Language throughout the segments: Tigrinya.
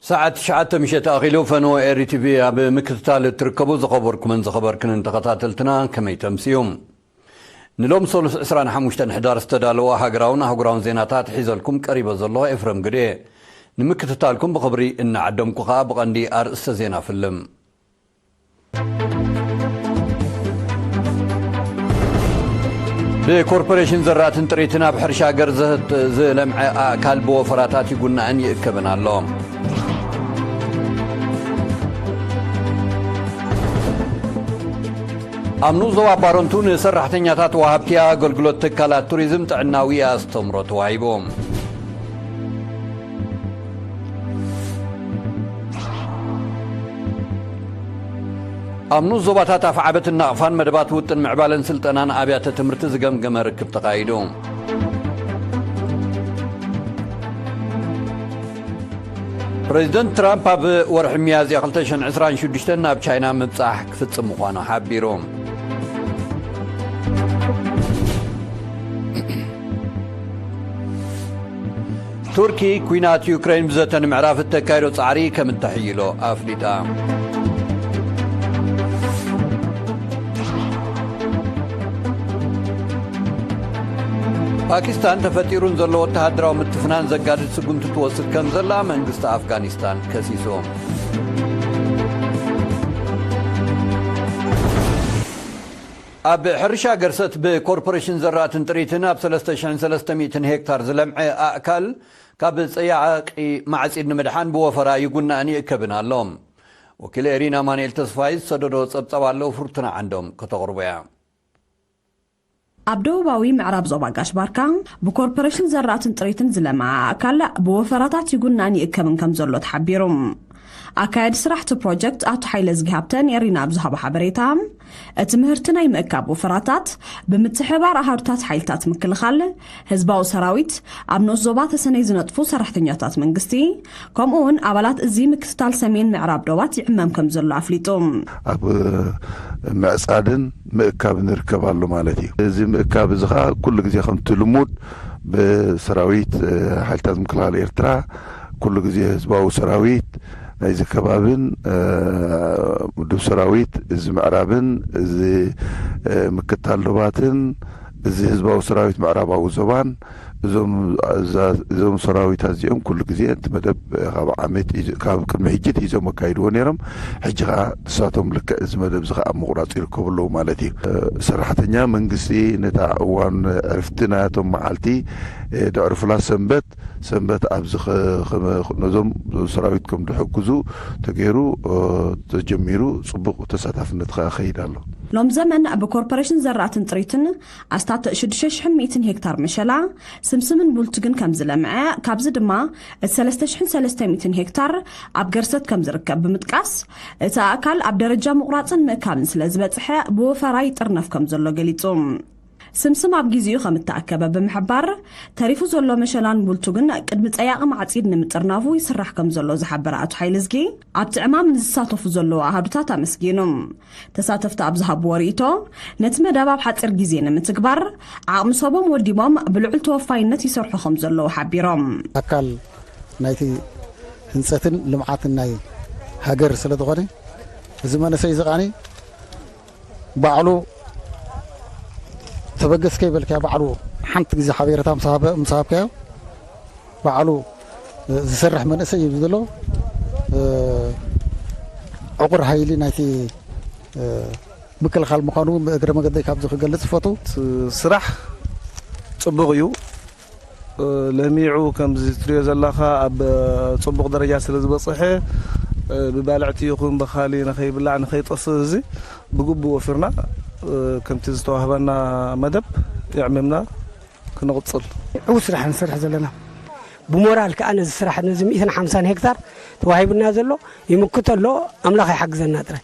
ሰዓት ትሽዓተ ምሸት ኣኺሉ። ፈነወ ኤሪ ቲቪ ኣብ ምክትታል እትርከቡ ዝኸበርኩምን ዝኸበርክንን ተኸታተልትና፣ ከመይ ተምስዩ? ንሎም ሰሉስ ዕስራን ሓሙሽተን ሕዳር ዝተዳለወ ሃገራውን ኣህጉራውን ዜናታት ሒዘልኩም ቀሪበ ዘለኹ ኤፍረም ግዴ። ንምክትታልኩም ብኽብሪ እናዓደምኩ ኸኣ ብቐንዲ ኣርእስተ ዜና ፍልም። ብኮርፖሬሽን ዘራእትን ጥሪትን ኣብ ሕርሻ ገርዘት ዝለምዐ ኣእካል ብወፈራታት ይጉናእን ይእከብን ኣሎ። ኣብ ንኡስ ዞባ ባረንቱ ንሰራሕተኛታት ወሃብቲ ኣገልግሎት ትካላት ቱሪዝም ጥዕናዊ ኣስተምሮ ተዋሂቡ። ኣብ ንኡስ ዞባታት ኣፍዓበትን ናቕፋን መደባት ውጥን ምዕባለን ስልጠናን ኣብያተ ትምህርቲ ዝገምገመ ርክብ ተኻይዱ። ፕሬዚደንት ትራምፕ ኣብ ወርሒ ሚያዝያ ክልተ ሽሕን ዕስራን ሽዱሽተን ናብ ቻይና ምብጻሕ ክፍጽም ምዃኑ ሓቢሩ። ቱርኪ፣ ኲናት ዩክሬን ብዘተ ንምዕራፍ እተካይዶ ጻዕሪ ከም እተሕይሎ ኣፍሊጣ። ፓኪስታን፣ ተፈጢሩ ንዘሎ ወተሃደራዊ ምትፍናን ዘጋድድ ስጉምቲ ትወስድ ከም ዘላ መንግስቲ ኣፍጋኒስታን ከሲሱ። ኣብ ሕርሻ ገርሰት ብኮርፖሬሽን ዘራእትን ጥሪትን ኣብ ሰለስተ ሽሕን ሰለስተ ሚእትን ሄክታር ዝለምዐ ኣእካል ካብ ጸያቂ ማዕጺድ ንምድሓን ብወፈራ ይጉናእን ይእከብን ኣሎ። ወኪል ኤሪና ኣማኑኤል ተስፋይ ዝሰደዶ ጸብጻብ ኣሎ፣ ፍርቱና ዓንዶም ከተቕርቦ እያ። ኣብ ደቡባዊ ምዕራብ ዞባ ጋሽ ባርካ ብኮርፖሬሽን ዘራእትን ጥሪትን ዝለምዐ ኣእካል ብወፈራታት ይጉናእን ይእከብን ከም ዘሎ ተሓቢሩ። ኣካያዲ ስራሕ እቲ ፕሮጀክት ኣቶ ሓይለ ዝጊ ሃብተ ንኤሪና ኣብ ዝሃቦ ሓበሬታ፣ እቲ ምህርቲ ናይ ምእካብ ወፈራታት ብምትሕብባር ኣሃዱታት ሓይልታት ምክልኻል፣ ህዝባዊ ሰራዊት፣ ኣብ ንኡስ ዞባ ተሰነይ ዝነጥፉ ሰራሕተኛታት መንግስቲ፣ ከምኡ እውን ኣባላት እዚ ምክትታል ሰሜን ምዕራብ ዶባት ይዕመም ከም ዘሎ ኣፍሊጡ። ኣብ ምዕጻድን ምእካብን ይርከብ ኣሎ ማለት እዩ። እዚ ምእካብ እዚ ኸኣ ኩሉ ግዜ ከምቲ ልሙድ ብሰራዊት፣ እ፣ ሓይልታት ምክልኻል ኤርትራ፣ ኩሉ ግዜ ህዝባዊ ሰራዊት ናይዚ ከባብን፣ እ፣ ውድብ ሰራዊት እዚ ምዕራብን እዚ፣ እ፣ ምክትታል ዶባትን እዚ ህዝባዊ ሰራዊት ምዕራባዊ ዞባን እዞም፣ እዛ፣ እዞም ሰራዊት ኣዚኦም ኩሉ ግዜ እቲ መደብ ካብ ዓመት ሒዞ-፣ ካብ ቅድሚ ሕጂ ሒዞም ኣካይድዎ ነይሮም። ሕጂ ኸኣ ንሳቶም ልክዕ እዚ መደብ እዚ ኸኣ ኣብ ምቑራጽ ይርከቡ ኣለዉ ማለት እዩ። ሰራሕተኛ መንግስቲ ነታ እዋን ዕርፍቲ ናቶም መዓልቲ፣ እ፣ ደዕርፉላ ሰንበት፣ ሰንበት ኣብዚ ኸ-፣ ኸመ-፣ ነዞም ሰራዊት ከም ድሕግዙ ተገይሩ፣ እ፣ ተጀሚሩ፣ ጽቡቕ ተሳታፍነት ኸኣ ኸይድ ኣሎ። ሎም ዘመን ብኮርፖሬሽን ዘራእትን ጥሪትን ኣስታት ሽዱሽተ ሽሕን ሚእትን ሄክታር መሸላ፣ ስምስምን ቡልቱግን ከም ዝለምዐ፣ ካብዚ ድማ እቲ ሰለስተ ሽሕን ሰለስተ ሚእትን ሄክታር ኣብ ገርሰት ከም ዝርከብ ብምጥቃስ፣ እቲ ኣእካል ኣብ ደረጃ ምቑራጽን ምእካብን ስለ ዝበጽሐ ብወፈራ ይጥርነፍ ከም ዘሎ ገሊጹ። ስምስም ኣብ ግዜኡ ከም እተኣከበ ብምሕባር፣ ተሪፉ ዘሎ መሸላን ቡልቱግን ቅድሚ ጸያቒ ማዕጺድ ንምጥርናፉ ይስራሕ ከም ዘሎ ዝሓበረ ኣቶ ሓይለዝጊ፣ ኣብቲ ዕማም ንዝሳተፉ ዘለዉ ኣሃዱታት ኣመስጊኑ። ተሳተፍቲ ኣብ ዝሃብዎ ርእይቶ፣ ነቲ መደብ ኣብ ሓጺር ግዜ ንምትግባር ዓቕሚ ሰቦም ወዲቦም ብልዑል ተወፋይነት ይሰርሑ ከም ዘለዉ ሓቢሮም። ኣካል ናይቲ ህንጸትን ልምዓትን ናይ ሃገር ስለ ዝኾነ፣ እዚ መንእሰይ እዚ ኸኣኒ ባዕሉ ተበገስ ከይበልካዮ፣ ባዕሉ ሓንቲ ግዜ ሓቤረታ ምስ ሃበ-፣ ምስ ሃብካዮ፣ ባዕሉ፣ እ፣ ዝሰርሕ መንእሰይ እዩ ዘሎ። እ፣ ዕቑር ሃይሊ ናይቲ፣ እ፣ ምክልኻል ምዃኑ እግረ መገደይ ካብዚ ክገልጽ ይፈቱ። ስራሕ ጽቡቕ እዩ። እ፣ ለሚዑ ከምዚ ትሪኦ ዘለኻ ኣብ፣ እ፣ ጽቡቕ ደረጃ ስለ ዝበጽሐ፣ እ፣ ብባልዕቲ ይኹን ብኻሊ ንኸይብላዕ ንኸይጠፍእ እዚ ብግቡእ ወፊርና፣ እ፣ ከምቲ ዝተዋህበና መደብ የዕሚምና ክንቕጽል። ዕዉት ስራሕ ንሰርሕ ዘለና። ብሞራል ከኣ ነዚ ስራሕ ነዚ ሚእትን ሓምሳን ሄክታር ተዋሂቡና ዘሎ ይምክቶ ኣሎ። ኣምላኽ ይሓግዘና ጥራይ።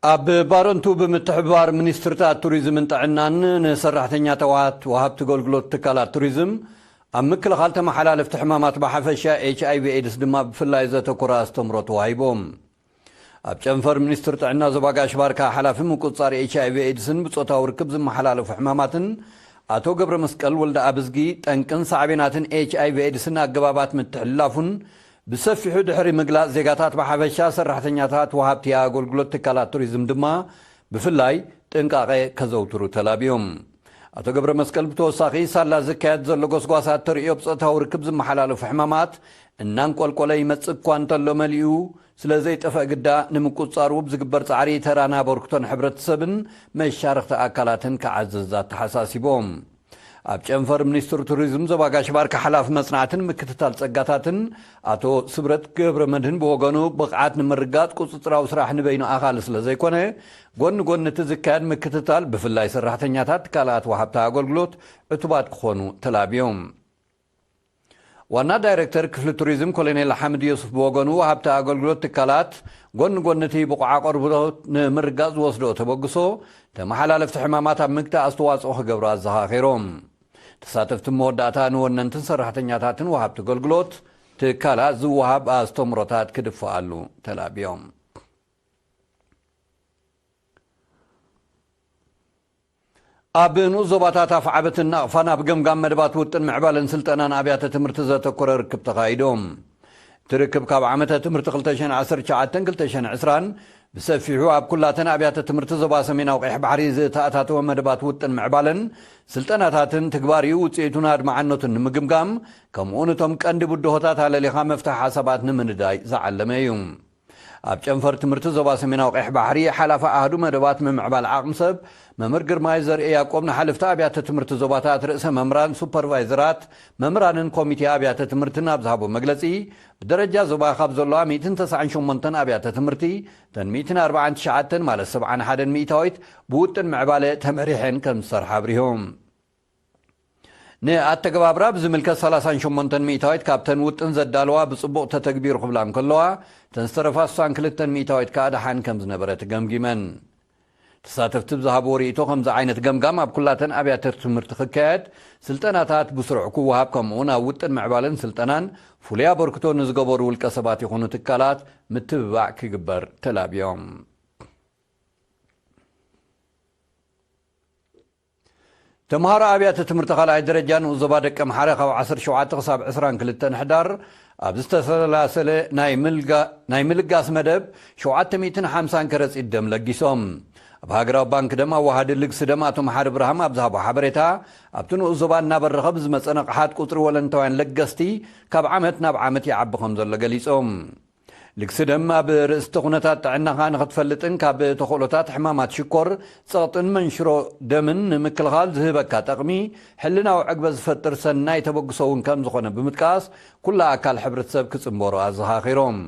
ኣብ ባረንቱ ብምትሕብባር ሚኒስትርታት ቱሪዝምን ጥዕናን ንሰራሕተኛታት ወሃብቲ ኣገልግሎት ትካላት ቱሪዝም ኣብ ምክልኻል ተመሓላለፍቲ ሕማማት ብሓፈሻ ኤች ኣይ ቪ ኤድስ ድማ ብፍላይ ዘተኮረ ኣስተምሮ ተዋሂቦም። ኣብ ጨንፈር ሚኒስትር ጥዕና ዞባ ጋሽ ባርካ ሓላፊ ምቁጽጻር ኤች ኣይ ቪ ኤድስን ብጾታዊ ርክብ ዝመሓላለፉ ሕማማትን ኣቶ ገብረ መስቀል ወልደ ኣብዝጊ፣ ጠንቅን ሳዕቤናትን ኤች ኣይ ቪ ኤድስን ኣገባባት ምትሕልላፉን ብሰፊሑ ድሕሪ ምግላጽ፣ ዜጋታት ብሓፈሻ፣ ሰራሕተኛታት፣ ወሃብቲ ኣገልግሎት ትካላት ቱሪዝም ድማ ብፍላይ ጥንቃቐ ከዘውትሩ ተላብዮም። ኣቶ ገብረ መስቀል ብተወሳኺ፣ ሳላ ዝካየድ ዘሎ ጎስጓሳት ተርእዮ ብጾታዊ ርክብ ዝመሓላለፉ ሕማማት እናንቆልቆለ ይመጽእ እኳ እንተሎ፣ መሊኡ ስለ ዘይጠፍእ ግዳ ንምቁጽጻሩ ብዝግበር ጻዕሪ፣ ተራን ኣበርክቶን ሕብረተሰብን መሻርኽቲ ኣካላትን ክዓዝዝ ኣተሓሳሲቦም። ኣብ ጨንፈር ሚኒስትሪ ቱሪዝም ዞባ ጋሽ ባርካ ሓላፊ መጽናዕትን ምክትታል ጸጋታትን ኣቶ ስብረት ገብረ መድህን ብወገኑ፣ ብቕዓት ንምርጋጽ ቁጽጽራዊ ስራሕ ንበይኑ ኣኻሊ ስለ ዘይኮነ፣ ጎኒ ጎኒ እቲ ዝካየድ ምክትታል፣ ብፍላይ ሰራሕተኛታት ትካላት ወሃብቲ ኣገልግሎት ዕቱባት ክኾኑ ተላብዮም። ዋና ዳይሬክተር ክፍሊ ቱሪዝም ኮሎኔል ሓምድ ዮሱፍ ብወገኑ፣ ወሃብቲ ኣገልግሎት ትካላት ጎኒ ጎኒ እቲ ብቑዕ ኣቕርቦት ንምርጋጽ ዝወስዶ ተበግሶ፣ ተመሓላለፍቲ ሕማማት ኣብ ምግታእ ኣስተዋጽኦ ክገብሩ ኣዘኻኺሮም። ተሳተፍቲ መወዳእታ ንወነንትን ሰራሕተኛታትን ወሃብቲ ኣገልግሎት ትካላት ዝወሃብ ኣስተምሮታት ክድፍኣሉ ተላብዮም። ኣብ ንኡስ ዞባታት ኣፍዓበትን ናቕፋን ኣብ ገምጋም መደባት ውጥን ምዕባለን ስልጠናን ኣብያተ ትምህርቲ ዘተኮረ ርክብ ተኻይዱ። እቲ ርክብ ካብ ዓመተ ትምህርቲ ክልተ ሽሕን ዓሰርተ ትሽዓተን ክልተ ሽሕን ዕስራን ብሰፊሑ ኣብ ኩላተን ኣብያተ ትምህርቲ ዞባ ሰሜናዊ ቀይሕ ባሕሪ ዝተኣታተወ መደባት ውጥን ምዕባለን ስልጠናታትን ትግባሪኡ ውፅኢቱን ኣድማዕነቱን ንምግምጋም፣ ከምኡውን እቶም ቀንዲ ብድሆታት ኣለሊኻ መፍትሒ ሓሳባት ንምንዳይ ዝዓለመ እዩ። ኣብ ጨንፈር ትምህርቲ ዞባ ሰሜናዊ ቀይሕ ባሕሪ ሓላፊ ኣሃዱ መደባት ምምዕባል ዓቕሚ ሰብ መምህር ግርማይ ዘርኤ ያዕቆብ፣ ንሓለፍቲ ኣብያተ ትምህርቲ ዞባታት፣ ርእሰ መምህራን፣ ሱፐርቫይዘራት፣ መምህራንን ኮሚቴ ኣብያተ ትምህርትን ኣብ ዝሃቦ መግለጺ፣ ብደረጃ ዞባ ካብ ዘለዋ ሚእትን ተስዓን ሸሞንተን ኣብያተ ትምህርቲ፣ እተን ሚእትን ኣርባዓን ትሽዓተን ማለት ሰብዓን ሓደን ሚእታዊት ብውጥን ምዕባለ ተመሪሐን ከም ዝሰርሓ ኣብሪሆም። ንኣተገባብራ ብዝምልከት ሰላሳን ሸሞንተን ሚእታዊት ካብተን ውጥን ዘዳለዋ ብጽቡቕ ተተግቢሩ ክብላ እንከለዋ፣ እተን ዝተረፋ ስሳን ክልተን ሚእታዊት ከኣ ደሓን ከም ዝነበረ ተገምጊመን። ተሳተፍቲ ብዝሃብዎ ርእይቶ፣ ከምዚ ዓይነት ገምጋም ኣብ ኩላተን ኣብያተ ትምህርቲ ክካየድ፣ ስልጠናታት ብስሩዕ ክወሃብ፣ ከምኡውን ኣብ ውጥን ምዕባለን ስልጠናን ፍሉይ ኣበርክቶ ንዝገበሩ ውልቀ ሰባት ይኹኑ ትካላት ምትብባዕ ክግበር ተላብዮም። ተምሃሮ ኣብያተ ትምህርቲ ካልኣይ ደረጃ ንኡስ ዞባ ደቀምሓረ ካብ ዓሰርተ ሸውዓተ ክሳብ ዕስራን ክልተን ሕዳር ኣብ ዝተሰላሰለ ናይ ምልጋ-፣ ናይ ምልጋስ መደብ ሸውዓተ ሚእትን ሓምሳን ከረጺት ደም ለጊሶም። ኣብ ሃገራዊ ባንክ ደም ኣዋሃዲ ልግሲ ደም ኣቶ መሓሪ ብርሃም ኣብ ዝሃቦ ሓበሬታ፣ ኣብቲ ንኡስ ዞባ እናበረኸ ብዝመጸ ነቕሓት ቁጽሪ ወለንታውያን ለገስቲ ካብ ዓመት ናብ ዓመት ይዓቢ ከም ዘሎ ገሊጾም። ልግሲ ደም ኣብ ርእስቲ ኩነታት ጥዕናኻ ንኽትፈልጥን ካብ ተኽእሎታት ሕማማት ሽኮር፣ ጸቕጥን መንሽሮ ደምን ንምክልኻል ዝህበካ ጠቕሚ፣ ሕልናዊ ዕግበት ዝፈጥር ሰናይ ተበግሶ እውን ከም ዝኾነ ብምጥቃስ፣ ኩላ ኣካል ሕብረተሰብ ክጽንበሮ ኣዘኻኺሮም።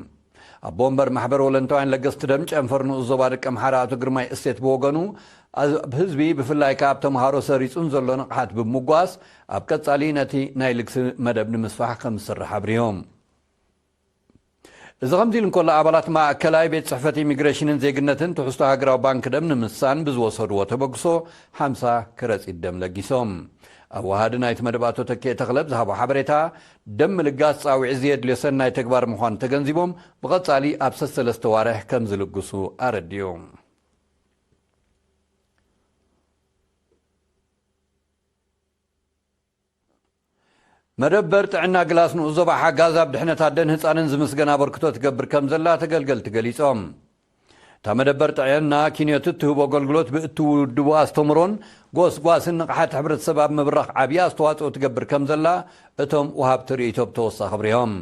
ኣቦ ወንበር ማሕበር ወለንታውያን ለገስቲ ደም ጨንፈር ንኡስ ዞባ ደቀምሓረ ኣቶ ግርማይ እሴት ብወገኑ፣ ኣብ ህዝቢ ብፍላይ ከኣ ኣብ ተምሃሮ ሰሪጹን ዘሎ ንቕሓት ብምጓስ፣ ኣብ ቀጻሊ ነቲ ናይ ልግሲ መደብ ንምስፋሕ ከም ዝስራሕ ኣብሪሆም። እዚ ከምዚ ኢሉ እንከሎ፣ ኣባላት ማእከላይ ቤት ጽሕፈት ኢሚግሬሽንን ዜግነትን ትሕዝቶ ሃገራዊ ባንክ ደም ንምስሳን ብዝወሰድዎ ተበግሶ ሓምሳ ከረጺት ደም ለጊሶም። ኣዋሃዲ ናይቲ መደብ ኣቶ ተኪኤ ተኽለ ብዝሃቦ ሓበሬታ፣ ደም ምልጋስ ጻውዒት ዘየድልዮ ሰናይ ተግባር ምዃኑ ተገንዚቦም፣ ብቐጻሊ ኣብ ሰሰለስተ ዋርሕ ከም ዝልግሱ ኣረዲኡ። መደበር ጥዕና ግላስ ንኡስ ዞባ ሓጋዝ ኣብ ድሕነት ኣደን ህጻንን ዝምስገን ኣበርክቶ ትገብር ከም ዘላ ተገልገልቲ ገሊጾም። እታ መደበር ጥዕና ኪንዮት እትህቦ ኣገልግሎት ብእትውድቡ ኣስተምሮን ጎስጓስን ንቕሓት ሕብረተሰብ ኣብ ምብራኽ ዓብዪ ኣስተዋጽኦ ትገብር ከም ዘላ እቶም ወሃብቲ ርእይቶ ብተወሳኺ ኣብሪሆም።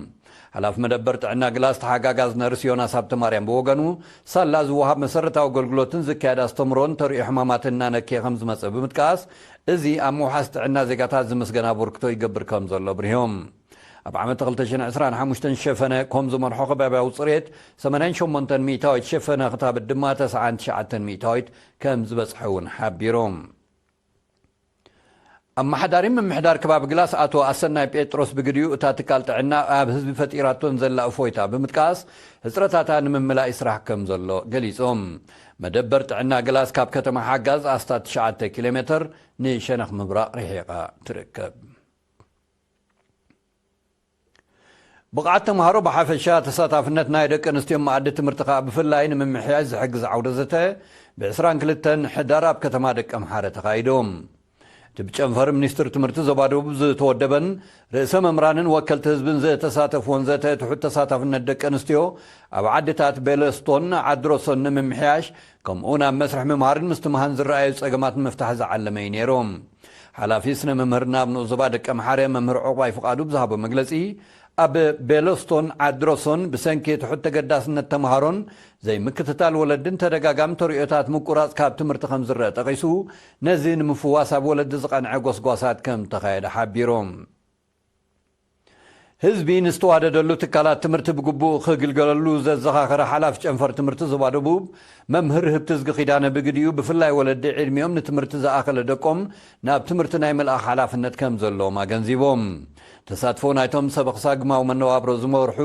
ሓላፊ መደበር ጥዕና ግላስ ተሓጋጋዝ ነርስ ዮናስ ሃብተማርያም ብወገኑ፣ ሳላ ዝወሃብ መሰረታዊ ኣገልግሎትን ዝካየድ ኣስተምሮን ተርእዮ ሕማማትን እናነከየ ከም ዝመጸ ብምጥቃስ፣ እዚ ኣብ ምውሓስ ጥዕና ዜጋታት ዝምስገን ኣበርክቶ ይገብር ከም ዘሎ ኣብሪሆም። ኣብ ዓመት ክልተ ሽሕን ዕስራን ሓሙሽተን ሸፈነ ኮም ዝመርሖ ከባብያዊ ጽሬት ሰማንያን ሸሞንተን ሚእታዊት ሸፈነ ክታብት ድማ ተስዓን ትሽዓተን ሚእታዊት ከም ዝበጽሐ እውን ሓቢሮም። ኣመሓዳሪ ምምሕዳር ከባቢ ግላስ ኣቶ ኣሰናይ ጴጥሮስ ብግዲኡ፣ እታ ትካል ጥዕና ኣብ ህዝቢ ፈጢራቶን ዘላ እፎይታ ብምጥቃስ፣ ሕጽረታታ ንምምላእ ይስራሕ ከም ዘሎ ገሊጾም። መደበር ጥዕና ግላስ ካብ ከተማ ሓጋዝ ኣስታት ትሽዓተ ኪሎ ሜተር ንሸነኽ ምብራቕ ርሒቓ ትርከብ። ብቕዓት ተምሃሮ ብሓፈሻ፣ ተሳታፍነት ናይ ደቂ ኣንስትዮ መኣዲ ትምህርቲ ከኣ ብፍላይ ንምምሕያሽ ዝሕግዝ ዓውደ ዘተ ብ ዕስራን ክልተን ሕዳር ኣብ ከተማ ደቀምሓረ ተኻይዱ። እቲ ብጨንፈር ሚኒስትር ትምህርቲ ዞባ ደቡብ ዝተወደበን ርእሰ መምህራንን ወከልቲ ህዝብን ዝተሳተፍዎን ዘተ ትሑት ተሳታፍነት ደቂ ኣንስትዮ ኣብ ዓድታት ቤለስቶን ዓድሮሶን ንምምሕያሽ፣ ከምኡ ናብ መስርሕ ምምሃርን ምስትምሃን ዝረኣዩ ጸገማት ንምፍታሕ ዝዓለመ እዩ ነይሩ። ሓላፊ ስነ መምህርና ኣብ ንኡስ ዞባ ደቂ ኣምሓረ መምህር ዑቕባይ ፍቓዱ ብዝሃቦ መግለጺ፣ ኣብ ቤለስቶን ዓድሮሶን ብሰንኪ ትሑት ተገዳስነት ተምሃሮን ዘይምክትታል ወለድን ተደጋጋሚ ተርእዮታት ምቁራጽ ካብ ትምህርቲ ከም ዝረአ ጠቒሱ፣ ነዚ ንምፍዋስ ኣብ ወለዲ ዝቐንዐ ጎስጓሳት ከም ተኻየደ ሓቢሩ። ህዝቢ ንዝተዋደደሉ ትካላት ትምህርቲ ብግቡእ ክግልገለሉ ዘዘኻኸረ ሓላፊ ጨንፈር ትምህርቲ ዞባ ደቡብ መምህር ህብትዝጊ ኪዳነ ብግዲኡ፣ ብፍላይ ወለዲ ዕድሚኦም ንትምህርቲ ዝኣኸለ ደቆም ናብ ትምህርቲ ናይ ምልኣኽ ሓላፍነት ከም ዘለዎም ኣገንዚቦም። ተሳትፎ ናይቶም ሰበኽሳ ግማዊ መነባብሮ ዝመርሑ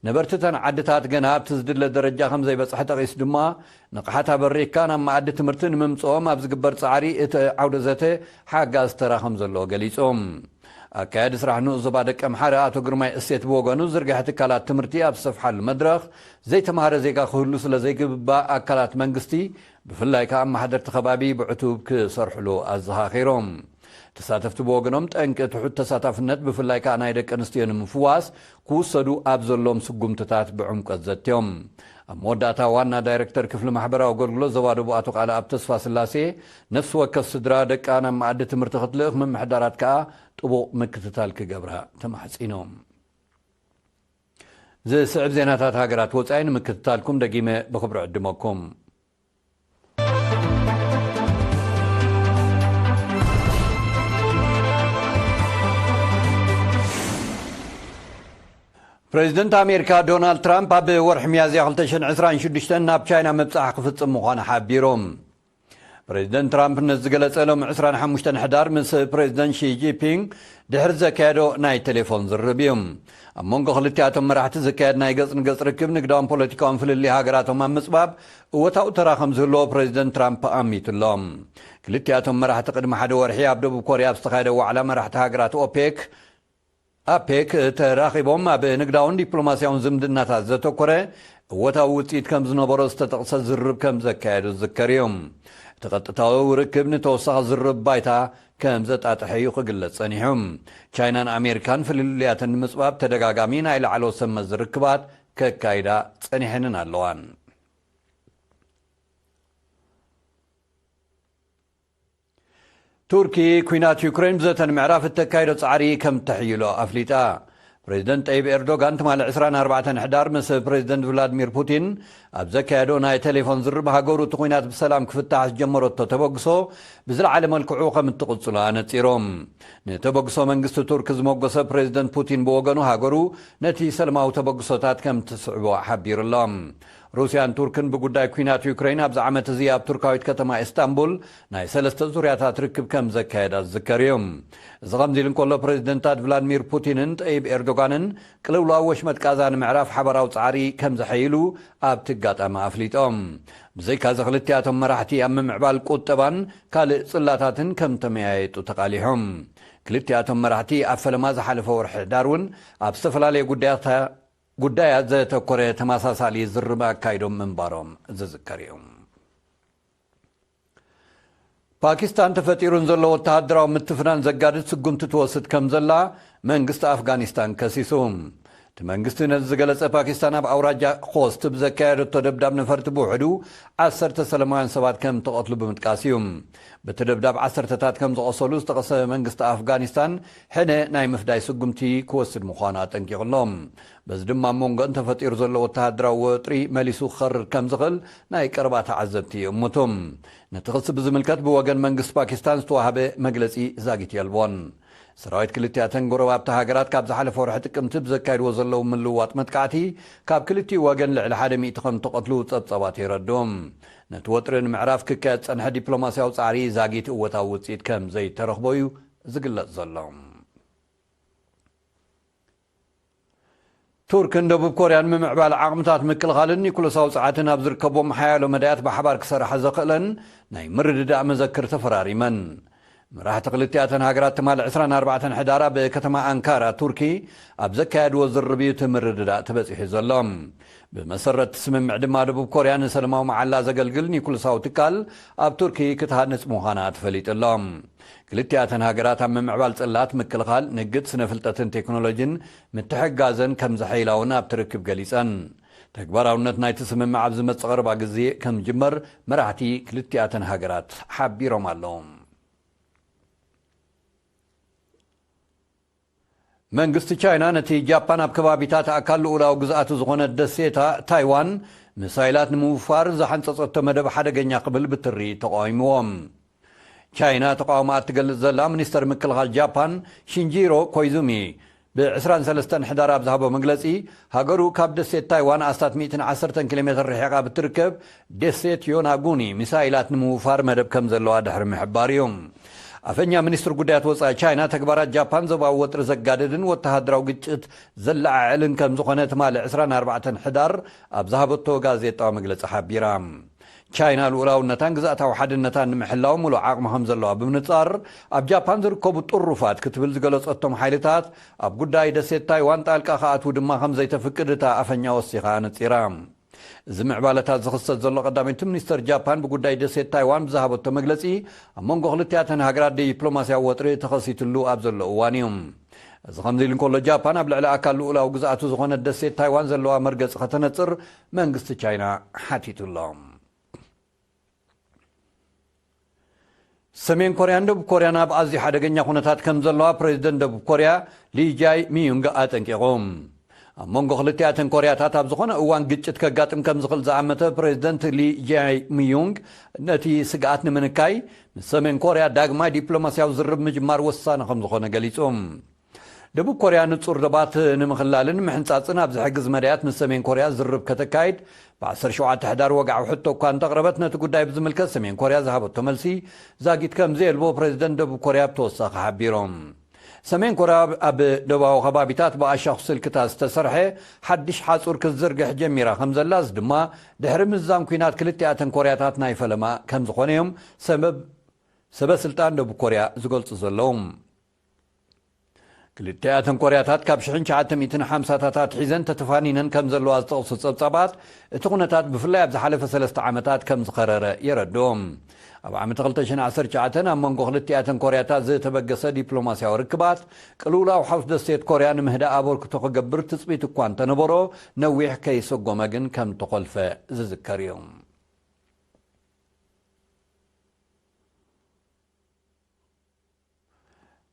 ነበርትተን ዓድታት ገና ኣብቲ ዝድለ ደረጃ ከም ዘይበጽሐ ጠቒሱ ድማ፣ ንቕሓት ኣበሪኽካ ናብ መኣዲ ትምህርቲ ንምምጽኦም ኣብ ዝግበር ጻዕሪ እቲ ዓውደ ዘተ ሓጋዝ ተራ ከም ዘለዎ ገሊጹ። ኣካያዲ ስራሕ ንኡስ ዞባ ደቂ ኣምሓረ ኣቶ ግርማይ እሴት ብወገኑ፣ ዝርግሐ ትካላት ትምህርቲ ኣብ ዝሰፍሓሉ መድረኽ ዘይተማሃረ ዜጋ ክህሉ ስለ ዘይግባእ፣ ኣካላት መንግስቲ ብፍላይ ከኣ ኣመሓደርቲ ከባቢ ብዕቱብ ክሰርሕሉ ኣዘኻኺሮም። ተሳተፍቲ ብወገኖም፣ ጠንቂ ትሑት ተሳታፍነት ብፍላይ ከኣ ናይ ደቂ ኣንስትዮ ንምፍዋስ ክውሰዱ ኣብ ዘሎም ስጉምትታት ብዕምቆት ዘትዮም። ኣብ መወዳእታ ዋና ዳይሬክተር ክፍሊ ማሕበራዊ ኣገልግሎት ዞባ ደቡብ ኣቶ ቃልኣብ ተስፋ ስላሴ፣ ነፍሲ ወከፍ ስድራ ደቃ ናብ መኣዲ ትምህርቲ ክትልእኽ፣ ምምሕዳራት ከኣ ጥቡቕ ምክትታል ክገብራ ተማሕጺኖም። ዝስዕብ ዜናታት ሃገራት ወጻኢ ንምክትታልኩም ደጊመ ብኽብሪ ዕድመኩም። ፕሬዚደንት ኣሜሪካ ዶናልድ ትራምፕ ኣብ ወርሒ ሚያዝያ ክልተ ሽሕን ዕስራን ሽዱሽተን ናብ ቻይና ምብጻሕ ክፍጽም ምዃኑ ሓቢሩ። ፕሬዚደንት ትራምፕ ነዚ ዝገለጸ ሎም ዕስራን ሓሙሽተን ሕዳር ምስ ፕሬዚደንት ሺ ጂንፒንግ ድሕሪ ዘካየዶ ናይ ቴሌፎን ዝርርብ እዩ። ኣብ መንጎ ክልቲኣቶም መራሕቲ ዝካየድ ናይ ገጽ ንገጽ ርክብ ንግዳውን ፖለቲካውን ፍልልይ ሃገራቶም ኣብ ምጽባብ እወታዊ ተራ ከም ዝህልዎ ፕሬዚደንት ትራምፕ ኣሚቱ ኣሎ። ክልቲኣቶም መራሕቲ ቅድሚ ሓደ ወርሒ ኣብ ደቡብ ኮርያ ኣብ ዝተኻየደ ዋዕላ መራሕቲ ሃገራት ኦፔክ ኣፔክ ተራኺቦም ኣብ ንግዳውን ዲፕሎማስያውን ዝምድናታት ዘተኮረ እወታዊ ውጽኢት ከም ዝነበሮ ዝተጠቕሰ ዝርርብ ከም ዘካየዱ ዝዝከር እዩ። እቲ ቀጥታዊ ርክብ ንተወሳኺ ዝርርብ ባይታ ከም ዘጣጥሐ እዩ ክግለጽ ጸኒሑ። ቻይናን ኣሜሪካን ፍልልያተን ንምጽባብ ተደጋጋሚ ናይ ላዕለዎት ሰብ መዚ ርክባት ከካይዳ ጸኒሐንን ኣለዋን። ቱርኪ፣ ኲናት ዩክሬን ብዘተ ንምዕራፍ እተካይዶ ጻዕሪ ከም ተሕይሎ ኣፍሊጣ። ፕሬዚደንት ጠይብ ኤርዶጋን ትማሊ ዕስራን ኣርባዕተን ሕዳር ምስ ፕሬዚደንት ቭላድሚር ፑቲን ኣብ ዘካየዶ ናይ ቴሌፎን ዝርብ፣ ሃገሩ እቲ ኲናት ብሰላም ክፍታሕ ዝጀመረቶ ተበግሶ ብዝለዓለ መልክዑ ከም እትቕጽሎ ኣነጺሮም። ንተበግሶ መንግስቲ ቱርክ ዝመጎሰ ፕሬዚደንት ፑቲን ብወገኑ፣ ሃገሩ ነቲ ሰላማዊ ተበግሶታት ከም ትስዕቦ ሓቢሩ ኣሎ። ሩስያን ቱርክን ብጉዳይ ኲናት ዩክሬን ኣብዚ ዓመት እዚ ኣብ ቱርካዊት ከተማ ኢስታንቡል ናይ ሰለስተ ዙርያታት ርክብ ከም ዘካየዳ ዝዝከር እዩ። እዚ ከምዚ ኢሉ እንከሎ፣ ፕሬዚደንታት ቭላድሚር ፑቲንን ጠይብ ኤርዶጋንን ቅልውላው ወሽመጥ ቃዛ ንምዕራፍ ሓባራዊ ጻዕሪ ከም ዘሐይሉ ኣብቲ ኣጋጣሚ ኣፍሊጦም። ብዘይካዚ፣ ክልቲኣቶም መራሕቲ ኣብ ምምዕባል ቁጠባን ካልእ ጽላታትን ከም ተመያየጡ ተቓሊሖም። ክልቲኣቶም መራሕቲ ኣብ ፈለማ ዝሓለፈ ወርሒ ሕዳር እውን ኣብ ዝተፈላለየ ጉዳያት ጉዳያት ዘተኮረ ተመሳሳሊ ዝርርብ ኣካይዶም ምንባሮም ዝዝከር እዩ። ፓኪስታን ተፈጢሩ ንዘሎ ወተሃደራዊ ምትፍናን ዘጋድድ ስጉምቲ ትወስድ ከም ዘላ መንግስቲ ኣፍጋኒስታን ከሲሱ። እቲ መንግስቲ ነዚ ዝገለጸ፣ ፓኪስታን ኣብ ኣውራጃ ኾስት ብዘካየደቶ ደብዳብ ነፈርቲ ብውሕዱ ዓሰርተ ሰላማውያን ሰባት ከም ተቐትሉ ብምጥቃስ እዩ። በቲ ደብዳብ ዓሰርተታት ከም ዝቐሰሉ ዝጠቐሰ መንግስቲ ኣፍጋኒስታን፣ ሕነ ናይ ምፍዳይ ስጉምቲ ክወስድ ምዃኑ ኣጠንቂቑ ኣሎ። በዚ ድማ ኣብ መንጎ እንተፈጢሩ ዘሎ ወተሃደራዊ ወጥሪ መሊሱ ክኸርር ከም ዝኽእል ናይ ቀረባ ተዓዘብቲ ይእምቱ። ነቲ ክሲ ብዝምልከት ብወገን መንግስቲ ፓኪስታን ዝተዋህበ መግለጺ ዛጊት የልቦን። ሰራዊት ክልቲኣተን ጎረባብቲ ሃገራት ካብ ዝሓለፈ ወርሒ ጥቅምቲ ብዘካይድዎ ዘለዉ ምልውዋጥ መጥቃዕቲ ካብ ክልቲኡ ወገን ልዕሊ ሓደ ሚእቲ ከም ተቐትሉ ጸብጻባት የረድኡ። ነቲ ወጥሪ ንምዕራፍ ክካየድ ዝጸንሐ ዲፕሎማስያዊ ጻዕሪ ዛጊት እወታዊ ውጽኢት ከም ዘይተረኽቦ እዩ ዝግለጽ ዘሎ። ቱርክን ደቡብ ኮርያን ምምዕባል ዓቕምታት ምክልኻልን ኒኩለሳዊ ጸዓትን ኣብ ዝርከቦም ሓያሎ መዳያት ብሓባር ክሰርሓ ዘኽእለን ናይ ምርድዳእ መዘክር ተፈራሪመን። መራሕቲ ክልቲኣተን ሃገራት ትማሊ ዕስራን ኣርባዕተን ሕዳር ኣብ ከተማ ኣንካራ ቱርኪ ኣብ ዘካየድዎ ዝርርብ እዩ እቲ ምርድዳእ ተበጺሑ ዘሎ። ብመሰረት ስምምዕ ድማ ደቡብ ኮርያ ንሰለማዊ መዓላ ዘገልግል ኒኩለሳዊ ትካል ኣብ ቱርኪ ክትሃንጽ ምዃና ተፈሊጡ ኣሎ። ክልቲኣተን ሃገራት ኣብ ምምዕባል ጽላት፣ ምክልኻል፣ ንግድ፣ ስነ ፍልጠትን ቴክኖሎጂን ምትሕጋዘን ከም ዘሐይላ እውን ኣብቲ ርክብ ገሊጸን። ተግባራውነት ናይቲ ስምምዕ ኣብ ዝመጽእ ቀረባ ግዜ ከም ዝጅመር መራሕቲ ክልቲኣተን ሃገራት ሓቢሮም ኣለዉ። መንግስቲ ቻይና ነቲ ጃፓን ኣብ ከባቢታት ኣካል ልኡላዊ ግዝኣቱ ዝኾነት ደሴታ ታይዋን ሚሳይላት ንምውፋር ዝሓንጸጸቶ መደብ ሓደገኛ ክብል ብትሪ ተቃዊምዎ። ቻይና ተቃውሞኣ እትገልጽ ዘላ ሚኒስተር ምክልኻል ጃፓን ሽንጂሮ ኮይዙሚ ብ23 ሕዳር ኣብ ዝሃቦ መግለጺ፣ ሃገሩ ካብ ደሴት ታይዋን ኣስታት ሚእትን ዓሰርተን ኪሎ ሜትር ርሒቓ ብትርከብ ደሴት ዮናጉኒ ሚሳይላት ንምውፋር መደብ ከም ዘለዋ ድሕሪ ምሕባር እዩ። ኣፈኛ ሚኒስትሪ ጉዳያት ወጻኢ ቻይና፣ ተግባራት ጃፓን ዞባዊ ወጥሪ ዘጋድድን ወተሃደራዊ ግጭት ዘለዓዕልን ከም ዝኾነ ትማሊ ዕስራን ኣርባዕተን ሕዳር ኣብ ዝሃበቶ ጋዜጣዊ መግለጺ ሓቢራ። ቻይና ልኡላውነታን ግዝኣታዊ ሓድነታን ንምሕላው ምሉእ ዓቕሚ ከም ዘለዋ ብምንጻር፣ ኣብ ጃፓን ዝርከቡ ጥሩፋት ክትብል ዝገለጸቶም ሓይልታት ኣብ ጉዳይ ደሴት ታይዋን ጣልቃ ክኣትዉ ድማ ከም ዘይተፍቅድ እታ ኣፈኛ ወሲኻ ኣነጺራ። እዚ ምዕባለታት ዝኽሰት ዘሎ ቀዳመይቲ ሚኒስተር ጃፓን ብጉዳይ ደሴት ታይዋን ብዝሃበቶ መግለጺ፣ ኣብ መንጎ ክልቲኣተን ሃገራት ዲፕሎማስያዊ ወጥሪ ተኸሲትሉ ኣብ ዘሎ እዋን እዩ። እዚ ከምዚ ኢሉ እንከሎ፣ ጃፓን ኣብ ልዕሊ ኣካል ልኡላዊ ግዝኣቱ ዝኾነት ደሴት ታይዋን ዘለዋ መርገጺ ከተነጽር መንግስቲ ቻይና ሓቲቱ ኣሎ። ሰሜን ኮርያን ደቡብ ኮርያን ኣብ ኣዝዩ ሓደገኛ ኩነታት ከም ዘለዋ ፕሬዚደንት ደቡብ ኮርያ ሊ ጃይ ሚዩንግ ኣጠንቂቑ። ኣብ መንጎ ክልቲኣተን ኮርያታት ኣብ ዝኾነ እዋን ግጭት ከጋጥም ከም ዝኽእል ዝኣመተ ፕሬዚደንት ሊ ጃይ ሚዩንግ፣ ነቲ ስግኣት ንምንካይ ምስ ሰሜን ኮርያ ዳግማይ ዲፕሎማስያዊ ዝርብ ምጅማር ወሳኒ ከም ዝኾነ ገሊጹ። ደቡብ ኮርያ ንጹር ዶባት ንምኽላልን ምሕንጻጽን ኣብ ዝሕግዝ መዳያት ምስ ሰሜን ኮርያ ዝርብ ከተካይድ ብ17 ሕዳር ወግዓዊ ሕቶ እኳ እንተቕረበት፣ ነቲ ጉዳይ ብዝምልከት ሰሜን ኮርያ ዝሃበቶ መልሲ ዛጊት ከም ዘየልቦ ፕሬዚደንት ደቡብ ኮርያ ብተወሳኺ ሓቢሮም። ሰሜን ኮርያ ኣብ ደቡባዊ ከባቢታት ብኣሻኹ ስልክታት ዝተሰርሐ ሓድሽ ሓጹር ክትዝርግሕ ጀሚራ ከም ዘላ፣ እዚ ድማ ድሕሪ ምዝዛም ኲናት ክልቲኣተን ኮርያታት ናይ ፈለማ ከም ዝኾነ እዮም ሰበብ-፣ ሰበ ስልጣን ደቡብ ኮርያ ዝገልጹ ዘለዉ። ክልቲኣተን ኮርያታት ካብ ሽሕን ትሽዓተ ሚእትን ሓምሳታት ኣትሒዘን ተተፋኒነን ከም ዘለዋ ዝጠቕሱ ጸብጻባት፣ እቲ ኩነታት ብፍላይ ኣብ ዝሓለፈ ሰለስተ ዓመታት ከም ዝኸረረ የረድኡ። ኣብ ዓመት ክልተ ሽሕን ዓሰርተ ትሽዓተን ኣብ መንጎ ክልቲኣተን ኮርያታት ዝተበገሰ ዲፕሎማስያዊ ርክባት፣ ቅልውላው ሓውስ ደሴት ኮርያ ንምህዳእ ኣበርክቶ ክገብር ትጽቢት እኳ እንተነበሮ፣ ነዊሕ ከይሰጎመ ግን ከም ተኾልፈ ዝዝከር እዩ።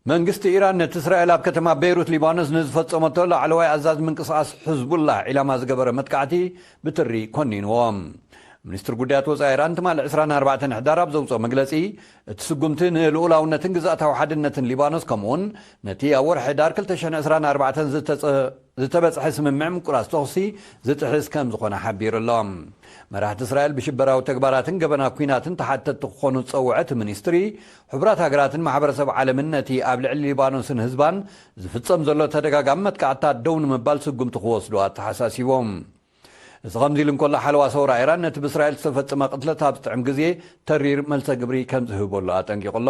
መንግስቲ ኢራን ነቲ እስራኤል ኣብ ከተማ ቤይሩት ሊባኖስ ንዝፈጸመቶ ላዕለዋይ ኣዛዚ ምንቅስቓስ ሕዝቡላህ ዒላማ ዝገበረ መጥቃዕቲ ብትሪ ኮኒንዎ። ሚኒስትሪ ጉዳያት ወጻኢ ኢራን ትማሊ ዕስራን ኣርባዕተን ሕዳር ኣብ ዘውጽኦ መግለጺ፣ እቲ ስጉምቲ ንልኡላውነትን ግዝኣታዊ ሓድነትን ሊባኖስ፣ ከምኡውን ነቲ ኣብ ወርሒ ሕዳር ክልተ ሽሕን ዕስራን ኣርባዕተን ዝተጸ-፣ ዝተበጽሐ ስምምዕ ምቁራጽ ተኹሲ ዝጥሕስ ከም ዝኾነ ሓቢሩ ኣሎ። መራሕቲ እስራኤል ብሽበራዊ ተግባራትን ገበናት ኲናትን ተሓተትቲ ክኾኑ ዝጸውዐ እቲ ሚኒስትሪ፣ ሕቡራት ሃገራትን ማሕበረሰብ ዓለምን ነቲ ኣብ ልዕሊ ሊባኖስን ህዝባን ዝፍጸም ዘሎ ተደጋጋሚ መጥቃዕትታት ደው ንምባል ስጉምቲ ክወስዱ ኣተሓሳሲቦም። እዚ ከምዚ ኢሉ እንከሎ፣ ሓለዋ ሰውራ ኢራን ነቲ ብእስራኤል ዝተፈጸመ ቅትለት ኣብ ዝጥዕም ግዜ ተሪር መልሰ ግብሪ ከም ዝህበሉ ኣጠንቂቑ ኣሎ።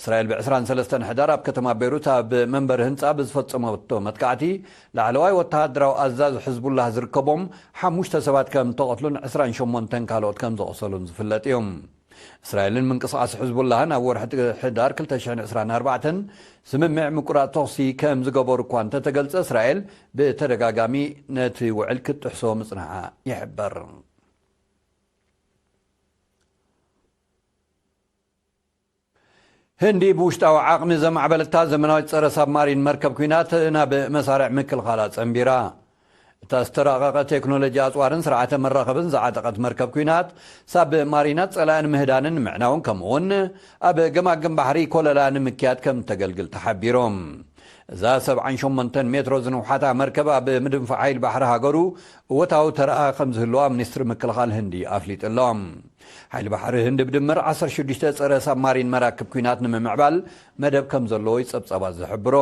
እስራኤል ብ23 ሕዳር ኣብ ከተማ ቤይሩት ኣብ መንበሪ ህንጻ ብዝፈጸመቶ መጥቃዕቲ፣ ላዕለዋይ ወተሃደራዊ ኣዛዚ ሕዝቡላህ ዝርከቦም ሓሙሽተ ሰባት ከም ተቐትሉን ዕስራን ሸሞንተን ካልኦት ከም ዘቑሰሉን ዝፍለጥ እዩ። እስራኤልን ምንቅስቓስ ሕዝቡላህን ኣብ ወርሒ ሕዳር ክልተ ሽሕን ዕስራን ኣርባዕተን ስምምዕ ምቁራጽ ተኹሲ ከም ዝገበሩ እኳ እንተተገልጸ፣ እስራኤል ብተደጋጋሚ ነቲ ውዕል ክትጥሕሶ ምጽንሓ ይሕበር። ህንዲ ብውሽጣዊ ዓቕሚ ዘማዕበለታ ዘመናዊት ጸረ ሳብማሪን መርከብ ኲናት ናብ መሳርዕ ምክልኻላ ጸንቢራ። እታ ዝተራቐቐ ቴክኖሎጂ ኣጽዋርን ስርዓተ መራኸብን ዝዓጠቐት መርከብ ኲናት፣ ሳብ ማሪናት ጸላእን ምህዳንን ምዕናውን፣ ከምኡውን ኣብ ገማግም ባሕሪ ኮለላ ንምክያድ ከም ተገልግል ተሓቢሮም። እዛ ሰብዓን ሸሞንተን ሜትሮ ዝንውሓታ መርከብ ኣብ ምድንፋዕ ሓይሊ ባሕሪ ሃገሩ እወታዊ ተረኣ ከም ዝህልዋ ሚኒስትሪ ምክልኻል ህንዲ ኣፍሊጡ ኣሎ። ሓይሊ ባሕሪ ህንዲ ብድምር ዓሰርተ ሽዱሽተ ጸረ ሳብማሪን መራክብ ኲናት ንምምዕባል መደብ ከም ዘለዎ እዩ ጸብጻባት ዝሕብሮ።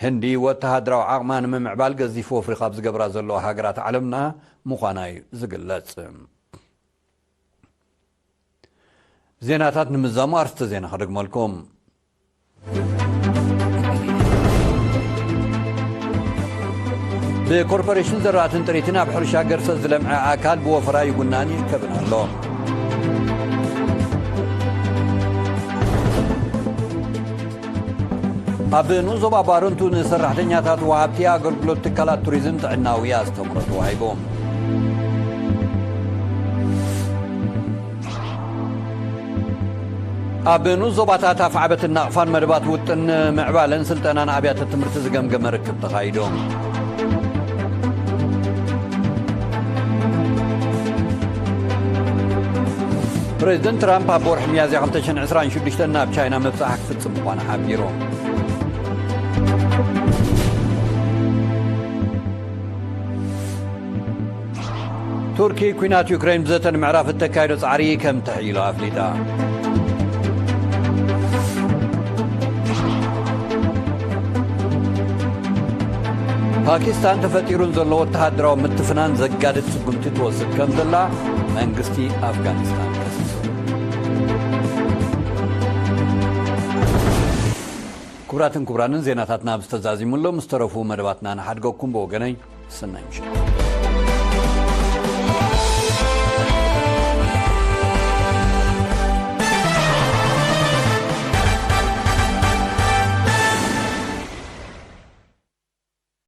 ህንዲ ወተሃደራዊ ዓቕማ ንምምዕባል ገዚፍ ወፍሪ ካብ ዝገብራ ዘለዋ ሃገራት ዓለምና ምዃና እዩ ዝግለጽ። ዜናታት ንምዛሙ ኣርስተ ዜና ከደግመልኩም። ብኮርፖሬሽን ዘራእትን ጥሪትን ኣብ ሕርሻ ገርሰት ዝለምዐ ኣካል ብወፈራ ይጉናን ይርከብን ኣሎ። ኣብ ንኡስ ዞባ ባረንቱ ንሰራሕተኛታት ወሃብቲ ኣገልግሎት ትካላት ቱሪዝም ጥዕናዊ ኣስተምህሮ ተዋሂቡ። ኣብ ንኡስ ዞባታት ኣፍዓበትን ናቕፋን መደባት ውጥን ምዕባለን ስልጠናን ኣብያተ ትምህርቲ ዝገምገመ ርክብ ተኻይዱ። ፕሬዚደንት ትራምፕ ኣብ ወርሒ ሚያዝያ ክልተ ሽሕን ዕስራን ሽዱሽተን ናብ ቻይና ምብጻሕ ክፍጽም ምዃኑ ሓቢሩ። ቱርኪ፣ ኲናት ዩክሬን ብዘተ ንምዕራፍ እተካይዶ ጻዕሪ ከም ተሕይሎ ኣፍሊጣ። ፓኪስታን፣ ተፈጢሩ ንዘሎ ወተሃደራዊ ምትፍናን ዘጋድድ ስጉምቲ ትወስድ ከም ዘላ መንግስቲ ኣፍጋኒስታን ከሲሱ። ክቡራትን ክቡራንን፣ ዜናታትና ኣብዚ ተዛዚሙ ኣሎ። ምስ ተረፉ መደባትና ንሓድገኩም። ብወገነይ፣ ሰናይ ምሸት።